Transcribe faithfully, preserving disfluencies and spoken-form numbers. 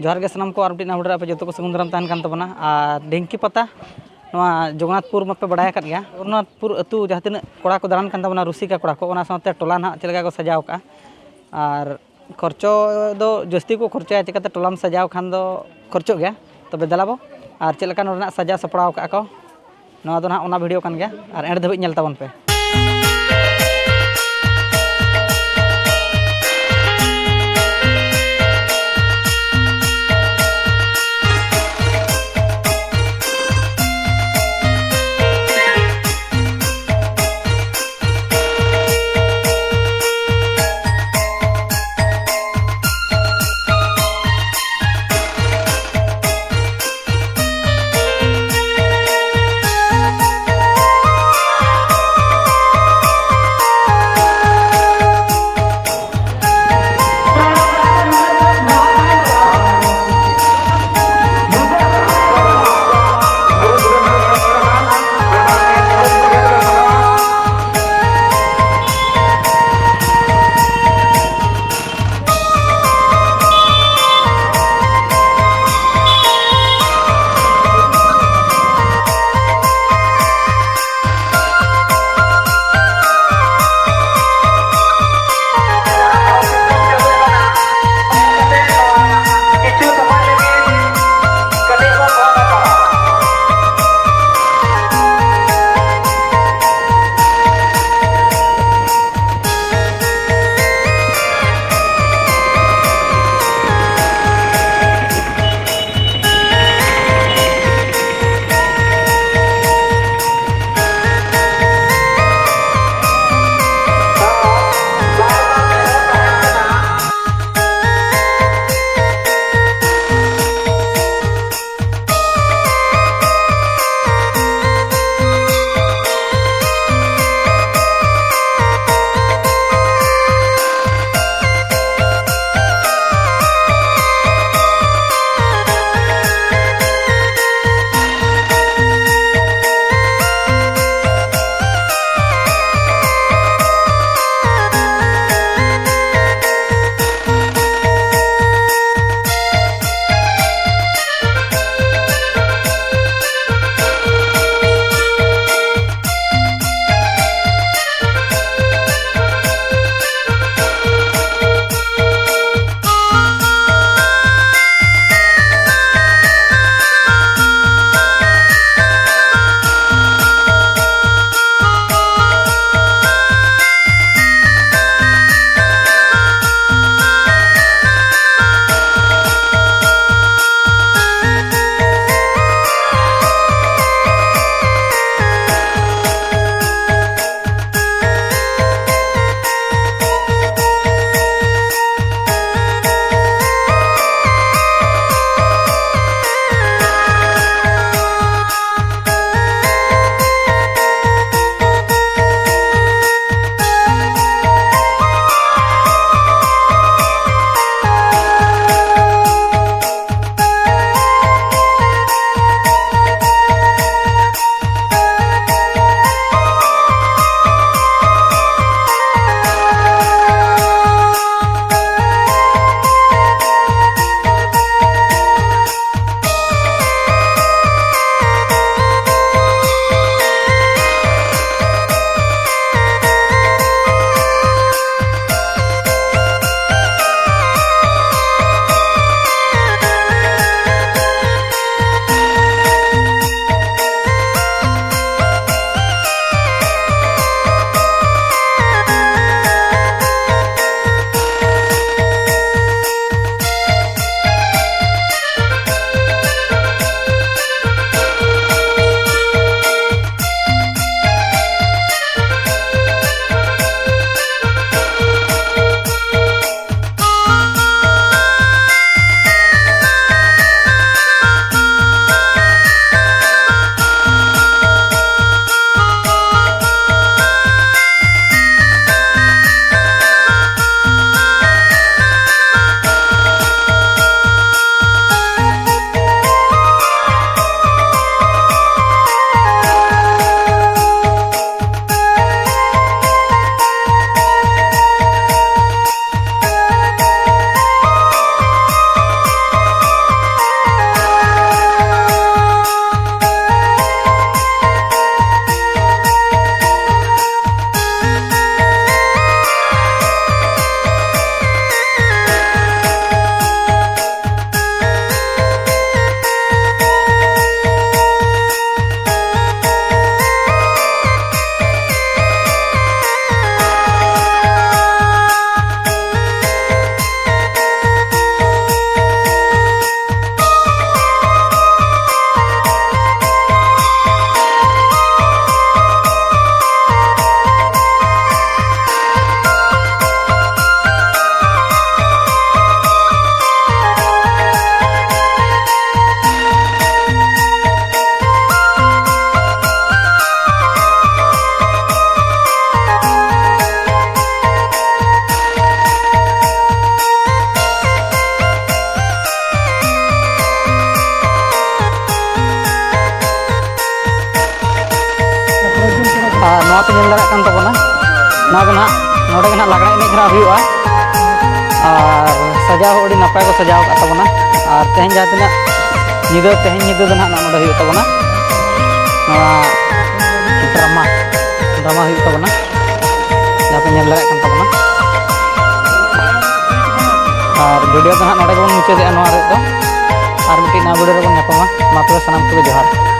ᱡᱚᱦᱟᱨ ᱜᱮ ᱥᱟᱱᱟᱢ ᱠᱚ, ᱟᱨ ᱢᱤᱫᱴᱤᱡ ᱱᱟᱣᱟ video ᱨᱮ ᱟᱯᱮ ᱡᱚᱛᱚ ᱠᱚ ᱥᱟᱹᱜᱩᱱ ᱫᱟᱨᱟᱢ ᱛᱟᱦᱮᱱ ᱠᱟᱱ ᱛᱟᱵᱚᱱᱟ᱾ ᱟᱨ ᱰᱷᱤᱝᱠᱤ ᱯᱟᱛᱟ, ᱱᱚᱣᱟ ᱡᱚᱜᱚᱱᱱᱟᱛᱷᱯᱩᱨ ᱢᱟᱯᱮ ᱵᱟᱲᱟᱭ ᱟᱠᱟᱫ ᱜᱮᱭᱟ, ᱡᱚᱜᱚᱱᱱᱟᱛᱷᱯᱩᱨ ᱟᱹᱛᱩ ᱡᱟᱦᱟᱸ ᱛᱤᱱᱟᱹᱜ ᱠᱚᱲᱟ ᱠᱚ ᱫᱟᱬᱟᱱ ᱠᱟᱱ ᱛᱟᱵᱚᱱᱟ, ᱨᱩᱥᱤᱠᱟ ᱠᱚᱲᱟ ᱠᱚ, ᱚᱱᱟ ᱥᱟᱶᱛᱮ ᱴᱚᱞᱟ ᱱᱟᱦᱟᱜ ᱪᱮᱫ ᱞᱮᱠᱟ ᱠᱚ ᱥᱟᱡᱟᱣ ᱠᱟᱜᱼᱟ, ᱟᱨ ᱠᱷᱚᱨᱪᱚ ᱫᱚ ᱡᱟᱹᱥᱛᱤ ᱠᱚ ᱠᱷᱚᱨᱪᱚᱭᱟ, ᱪᱤᱠᱟᱹᱛᱮ ᱴᱚᱞᱟᱢ ᱥᱟᱡᱟᱣ ᱠᱷᱟᱱ ᱫᱚ ᱠᱷᱚᱨᱪᱚᱜ ᱜᱮᱭᱟ᱾ ᱛᱚᱵᱮ ᱫᱮᱞᱟ ᱵᱚ, ᱟᱨ ᱪᱮᱫ ᱞᱮᱠᱟ ᱱᱚᱰᱮᱱᱟᱜ ᱥᱟᱡᱟᱣ ᱥᱟᱯᱲᱟᱣ ᱠᱟᱜᱼᱟ ᱠᱚ, ᱱᱚᱣᱟ ᱫᱚ ᱱᱟᱦᱟᱜ ᱚᱱᱟ video ᱠᱟᱱ ᱜᱮᱭᱟ, ᱟᱨ end ᱫᱷᱟᱹᱵᱤᱡ ᱧᱮᱞ ᱛᱟᱵᱚᱱ ᱯᱮ᱾ ᱱᱚᱣᱟ ᱯᱮ ᱧᱮᱞ ᱫᱟᱲᱮᱭᱟᱜ ᱠᱟᱱ ᱛᱟᱵᱚᱱᱟ, ᱱᱚᱣᱟ ᱜᱮ ᱱᱟᱦᱟᱜ, ᱱᱚᱰᱮ ᱜᱮ ᱱᱟᱦᱟᱜ ᱞᱟᱜᱽᱲᱮ ᱮᱱᱮᱡ ᱫᱚ ᱱᱟᱦᱟᱜ ᱦᱩᱭᱩᱜᱼᱟ᱾ ᱟᱨ ᱥᱟᱡᱟᱣ ᱦᱚᱸ ᱟᱹᱰᱤ ᱱᱟᱯᱟᱭ ᱠᱚ ᱥᱟᱡᱟᱣ ᱟᱠᱟᱫ ᱛᱟᱵᱚᱱᱟ᱾ ᱟᱨ ᱛᱮᱦᱮᱧ ᱡᱟᱦᱟᱸ ᱛᱤᱱᱟᱹᱜ ᱧᱤᱫᱟᱹ, ᱛᱮᱦᱮᱧ ᱧᱤᱫᱟᱹ ᱫᱚ ᱱᱟᱦᱟᱜ ᱱᱚᱰᱮ ᱦᱩᱭᱩᱜ ᱛᱟᱵᱚᱱᱟ, ᱱᱚᱣᱟ ᱰᱨᱟᱢᱟ, ᱰᱨᱟᱢᱟ ᱦᱩᱭᱩᱜ ᱛᱟᱵᱚᱱᱟ, ᱡᱟᱦᱟᱸ ᱯᱮ ᱧᱮᱞ ᱫᱟᱲᱮᱭᱟᱜ ᱠᱟᱱ ᱛᱟᱵᱚᱱᱟ᱾ ᱟᱨ ᱵᱷᱤᱰᱤᱭᱳ ᱫᱚ ᱱᱟᱦᱟᱜ ᱱᱚᱰᱮ ᱜᱮᱵᱚᱱ ᱢᱩᱪᱟᱹᱫᱮᱜᱼᱟ ᱱᱚᱣᱟ ᱨᱮ ᱫᱚ᱾ ᱟᱨ ᱢᱤᱫᱴᱤᱡ ᱱᱟᱣᱟ ᱵᱷᱤᱰᱤᱭᱳ ᱨᱮᱵᱚᱱ ᱧᱟᱯᱟᱢᱟ᱾ ᱢᱟ ᱛᱚᱵᱮ ᱥᱟᱱᱟᱢ ᱠᱚᱜᱮ ᱡᱚᱦᱟᱨ᱾